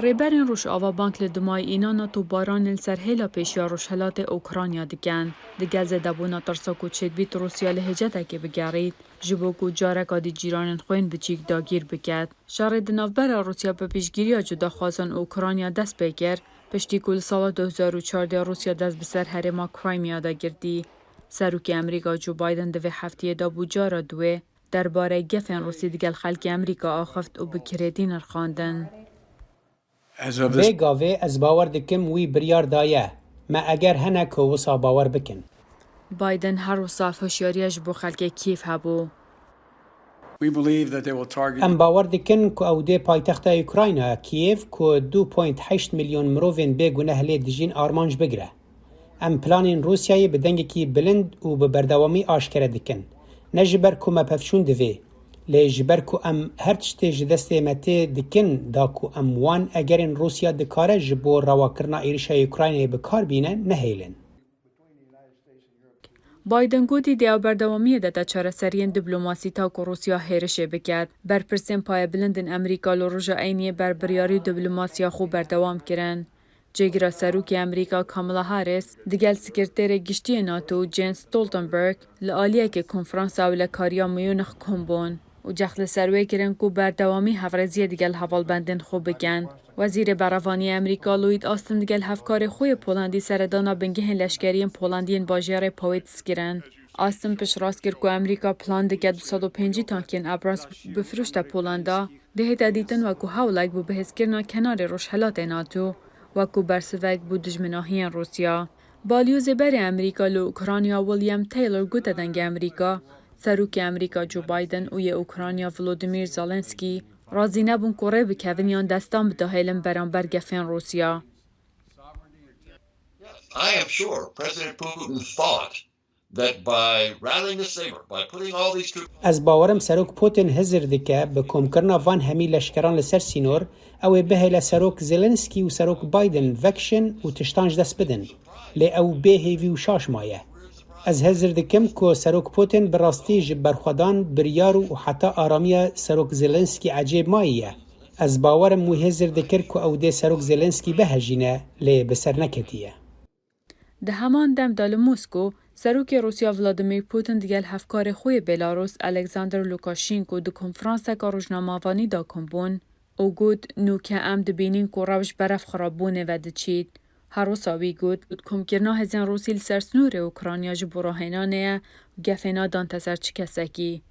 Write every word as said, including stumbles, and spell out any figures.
Rêberên Rojava bang li dimayîna NATO baranên li ser hêla pêşiya Rojhilatê Ukrayna dikin. Digel zêdebûna tirsa ku çêdibît Rûsya li hêcetekê bigerît, ji bo ku careka dî cîranên xwe yên biçîk dagîr biket. Şerê di navbera Rûsya bi piştgiriya cudaxwazan Ukrayna dest pê kir, piştî ku li sala du hezar û çardeh Rûsya dest bi ser herêma Crimea de girtî. Serokê Amerîka Joe Biden di vê heftiyê de bû cara duê derbarê gefên Rûsî digel xelkê Amerîka axivt û bi kirêtî nirxandin. Vê gavê ez bawer dikim wî biryar daye. Me eger hene ku wisa bawer bikin. Biden her wisa ev hişyariya ji bo xelkê Kîev hebû. We believe that they will target Em bawer dikin ku ew dê paytexta Ukrayna, Kîev, ku du point heşt milyon mirovên bêguneh lê dijîn armanc bigire. Em planên Rûsyayê bi dengekî bilind û bi berdewamî aşkere dikin. Ne ji ber ku me pevçûn divê, lê ji ber ku em her tiştê ji destê me tê dikin da ku em wan egerên Rûsya dikare ji bo rewakirina êrişa Ukraynayê bi kar bîne, nehêlin. Biden gotî di ew berdewamiyê de te çareseriyên diplomasî ta ku Rûsya hêrişê biket. Berpirsên payebilind in Amerîka li roja eyniyê ber biryarî û diplomasiya xwe berdewam kirin. Cêgira Serokê Amerîka Kamala Harris digel Sekreterê Giştî yê NATO Jens Stoltenberg li aliyekê konferansa ewlekariya Munich kom bûn û cex li ser wê kirin ku berdewamî hevrêziyê digel hevalbendên xwe bikin. Wezîrê Berevaniyê Amerîka Lloyd Austin digel hevkarê xwe yê Polandî seredana bingehên leşkerî yên Polandî yên bajêrê Pawêts kirin. Austin piştrast kir ku Amerîka plan dike du sed û pêncî tankên Abrams bifirûşte Polanda, dihête dîtin wekû hewlek bo bihêzkirina kenarê rojhilatê NATO, wekû bersivek bo dijminahiyên Rûsya. Balyozê berê Amerîka li Ukrayna William Taylor gote Dengê Amerîka, Serokê Amerîka Joe Biden û yê Ukrayna Volodymyr Zelensky razî nebûn ku rê bikevin yan destan bidahêlin beramber gefên Rûsya. I am sure President Putin thought that by rallying the saber, by putting all these troops Ez bawerim Serok Putin hizir dike bi komkirina van hemî leşkeran li ser sînor, ew ê bihêle Serok Zelensky û Serok Biden vekişin û tiştan ji dest bidin. Lê ew bê hêvî û şaş maye. Ez hizir dikim ku Serok Putin bi rastî ji berxwedan, biryar û heta aramiya Serok Zelensky ecêb mayiye. Ez bawerim wî hizir dikir ku ew dê Serok Zelensky bihejîne, lê bi ser neketiye. Di heman dem de li Mosko, Serokê Rûsya Vladimir Putin digel hevkarê xwe yê Belarus Alexander Lukashenko di konferanseka rojnamevanî de kom bûn û got, Nûke em dibînin ku rewş berev xirabûnê ve diçît. Her wisa wî got, komkirina hêzên Rûsî li ser sînorê Ukrayna ji bo rahênanê ye û gefê nadan te ser çi kesekî.